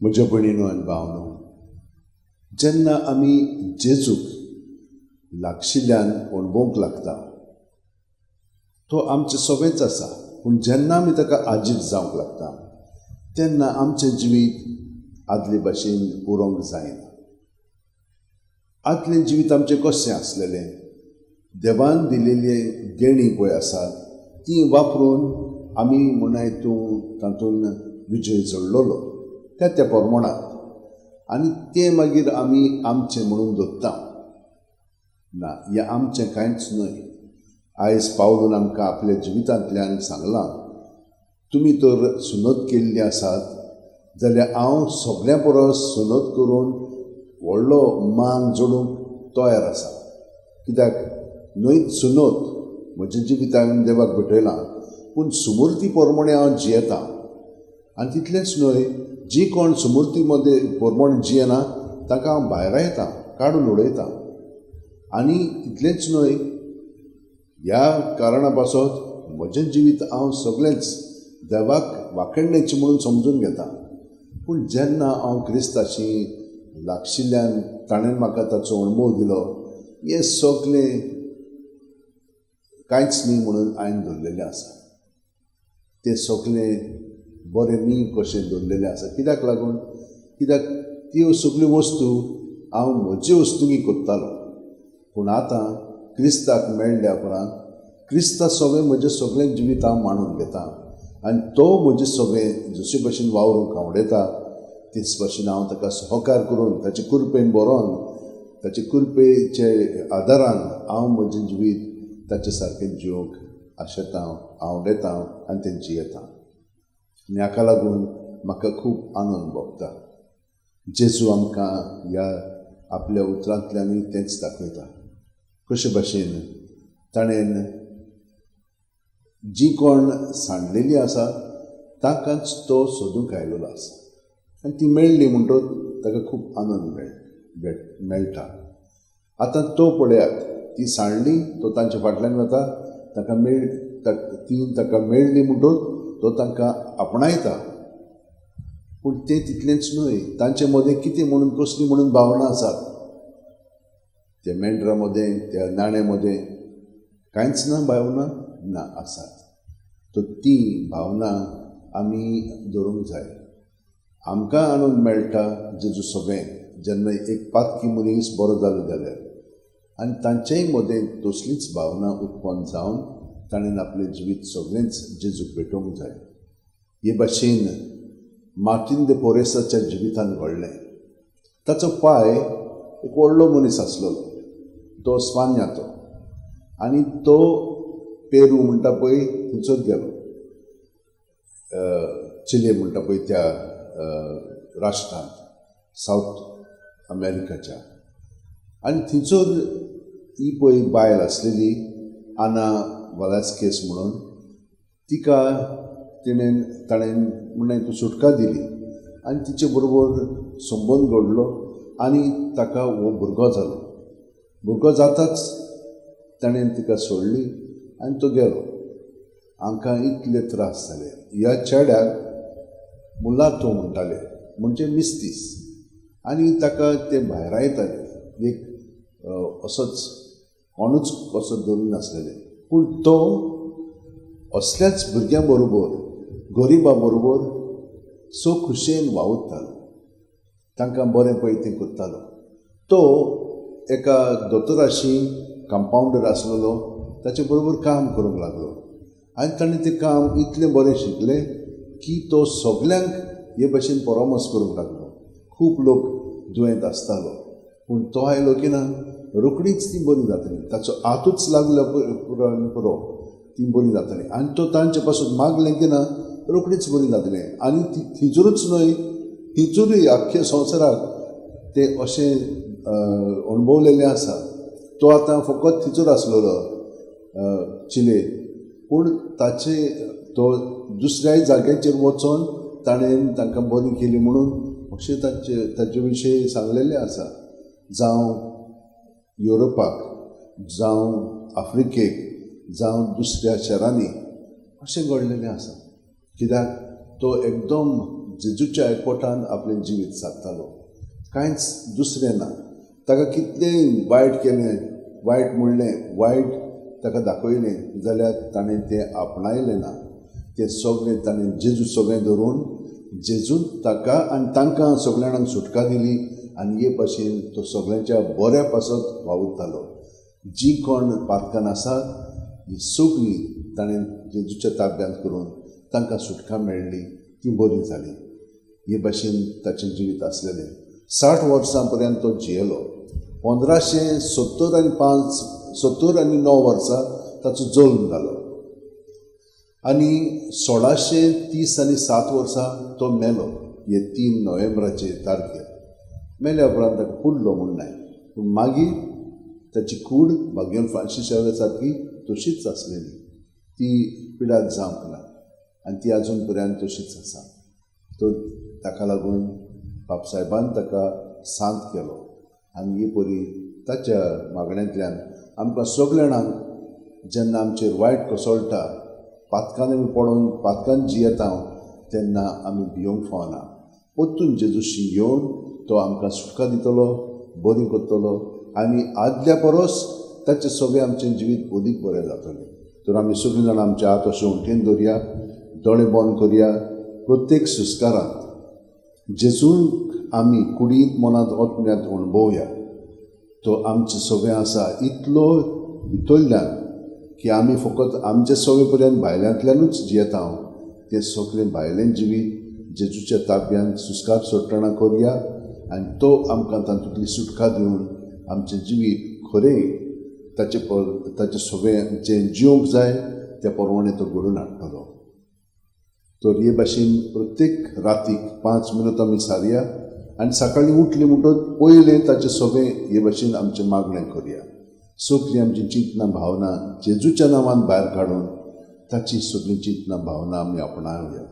म्हज्या भयणीनो आनी भावनो, जेन्ना आमी जेजूक लागशिल्ल्यान अणभवंक लागता, तो आमचें सगळेंच आसा. पूण जेन्ना आमी ताका आजीज जावंक लागता तेन्ना आमचें जिवीत आदले भाशेन उरोंक जायना. आदलें जिवीत आमचें कशें आसलेलें? देवान दिलेली देणी पळय आसात ती वापरून आमी म्हणाय तूं तातूंत विजय जोडलेलो त्या त्या प्रमाणांत, आनी तें मागीर आमी आमचें म्हणून दवरता. ना, हें आमचें कांयच न्हय. आयज पावलून आमकां आपल्या जिवितांतल्यान सांगलां, तुमी तर सुनत केल्ली आसात जाल्यार हांव सगल्यां परस सुनत करून व्हडलो मान जोडूंक तयार आसा. कित्याक न्हय सुनत म्हज्या जिवितान देवाक भेटयलां, पूण सुमूर्ती प्रमाणें हांव जियेतां. आनी तितलेंच न्हय, जी कोण सुमूर्ती मदें प्रमाणें जियेना ताका हांव भायरायतां, काडून उडयतां. आनी तितलेंच न्हय, ह्या कारणा पासत म्हजें जिवीत हांव सगळेंच देवाक वाखणण्याचें म्हणून समजून घेता. पूण जेन्ना हांव क्रिस्ताशी लागशिल्ल्यान ताणें म्हाका ताचो अणभव दिलो, हें सगळें कांयच न्ही म्हणून हांवें दवरलेलें आसा. तें सगळें बरें न्ही कशें दवरलेलें आसा. कित्याक लागून? कित्याक त्यो सगल्यो वस्तू हांव म्हजे वस्तूंनी करतालो. पूण आतां क्रिस्ताक मेळ्ळ्या उपरांत क्रिस्ता सगळें म्हजें सगळें जिवीत हांव मांडून घेता आनी तो म्हजें सगळें जशे भशेन वावरूंक आवडयता तेच भशेन हांव ताका सहकार करून ताचे कृपेन बरोवन ताचे कृपेचे आदारान हांव म्हजें जिवीत ताचे सारकें जिवंक आशेतां, आवडयतां आनी तें जियेतां. आनी हाका लागून म्हाका खूब आनंद भोगता. जेजू आमकां ह्या आपल्या उतरांतल्यानूय तेंच दाखयता, कशे भाशेन ताणें जी कोण सांडलेली आसा तांकांच तो सोदूंक आयलेलो आसा आनी ती मेळ्ळी म्हणटकच ताका खूब आनंद मेळटा. आतां तो पळयात, ती सांडली, तो तांच्या फाटल्यान वता, ताका ती ताका मेळ्ळी म्हणटकच तो तांकां आपणायता. पूण तें तितलेंच न्हय, तांचे मदें कितें म्हणून कसली म्हणून भावना आसात, त्या मेंढरा मदें त्या नाण्या मदें कांयच ना भावना ना आसात. तर ती भावना आमी धरूंक जाय. आमकां आनंद मेळटा जेजू सगळें जेन्ना एक पातकी मनीस बरो जालो जाल्यार, आनी तांचेय मदें तसलीच भावना उत्पन्न जावन ताणें आपलें जिवीत सगळेंच जेजूक भेटोवंक जाय. हे भाशेन मार्टीन दे पोरेसाच्या जिवितान घडलें. ताचो पाय एक व्हडलो मनीस आसलेलो, तो स्पान्याचो, आनी तो पेरू म्हणटा पळय थंयसर गेलो, चिले म्हणटा पळय त्या राष्ट्रांत, सावथ अमेरिकाच्या. आनी थंयसर ही पळय बायल आसलेली आना वलास्केस म्हणून, तिका ताणें म्हणलें तूं सुटका दिली आनी तिचे बरोबर संबंद घडलो आनी ताका हो भुरगो जालो. भुरगो जाताच ताणें तिका सोडली आनी तो गेलो. हांकां इतले त्रास जाले. ह्या चेड्याक मुलातो म्हणटाले, म्हणजे मिस्तीस, आनी ताका ते भायरायताले, एक असोच कोणूच कसो धरून नासलेले. पूण तो असल्याच भुरग्यां बरोबर, गरिबा बरोबर सो खुशयेन वावुरतालो, तांकां बरें पळय तें करतालो. तो एका दोतोराशी कंपावंडर आसलेलो, ताचे बरोबर काम करूंक लागलो आनी ताणें तें काम इतलें बरें शिकलें की तो सगल्यांक हे भशेन परामर्श करूंक लागलो. खूब लोक दुयेंत आसतालो, पूण तो आयलो की ना रोखडीच ती बरी जातली, ताचो हातूच लागलो पुरो ती बरी जातली. आनी तो तांचे पासून मागलें की ना रोखडीच बरी जातली. आनी ती थिंचरूच न्हय, थिंचरूय आख्ख्या संवसाराक तें अशें अणभवलेलें आसा. तो आतां फकत थिंचर आसलेलो चिले, पूण ताचे तो दुसऱ्याय जाग्याचेर वचोन ताणें तांकां बरी केली म्हणून अशें ताचे विशयी सांगलेलें आसा. जावं युरोपाक, जावं आफ्रिकेक, जावं दुसऱ्या शारांनी अशें घडलेलें आसा. कित्याक तो एकदम जेजूच्या एकवटान आपलें जिवीत सारतालो, कांयच दुसरें ना. ताका कितलें वायट केलें, वायट म्हणलें, वायट ताका दाखयलें जाल्यार ताणें तें आपणायलें ना. तें सगळें ताणें जेजू सगळें धरून जेजून ताका आनी तांकां सगळ्या जाणांक सुटका दिली आनी हे भाशेन तो सगळ्यांच्या बऱ्या पासत वावुरतालो. जी कोण पातकान आसात ही सगळीं ताणें जेजूच्या ताब्यांत करून तांकां सुटका मेळ्ळी, ती बरी जाली. हे भाशेन ताचें जिवीत आसलेलें. 60 वर्सां पर्यंत तो जियेलो. 1575 79 वर्सां ताचो जल्म जालो आनी 1637 वर्सां तो मेलो. हे 3 नोव्हेंबराचे तारखेर मेल्या उपरांत ताका पुरलो म्हूण नाय, पूण मागीर ताची कूड भाग्यन फ्रांसीस शावेर सारकी तशीच आसलेली, ती पिडाक जावंक ना आनी ती आजून पर्यंत तशीच आसा. तर ताका लागून बापसाहेबान ताका सांत केलो आनी हे परी ताच्या मागण्यांतल्यान आमकां सगल्या जाणांक जेन्ना आमचेर वायट कोसळटा, पातकान आमी पडोन पातकान जियेता तेन्ना आमी भियोंक फावना. परतून जेजूशी येवन तो आमकां सुटका दितलो, बरी करतलो आनी आदल्या परस ताचें सगळें आमचें जिवीत अदीक बरें जातलें. तर आमी सगळीं जाणां आमचे हात अशें उंटेन दवरया, दोळे बंद करया. प्रत्येक संस्कारांत जेजून आमी कुडींत मनांत आत्म्यांत अणभवया. तो आमचें सगळें आसा इतलो भितरल्यान की आमी फकत आमचे सगळे पर्यंत भायल्यांतल्यानूच जियेता. तें सगळें भायलें जिवीत जेजूच्या ताब्यांत सुस्कार सोडटना करया आनी तो आमकां तातूंतली सुटका दिवन आमचें जिवीत खरें ताचे ताचें सगळें जें जिवंक जाय त्या प्रमाणें तो घडोवन हाडटलो. तर हे भाशेन प्रत्येक रातीक 5 मिनट आमी सारया आनी सकाळीं उठली म्हणटकच पयलें ताचें सगळें हे भाशेन आमचें मागणें करया. सगळीं आमची चिंतनां भावना जेजूच्या नांवान भायर काडून ताची सगळीं चिंतनां भावना आमी आपणावया.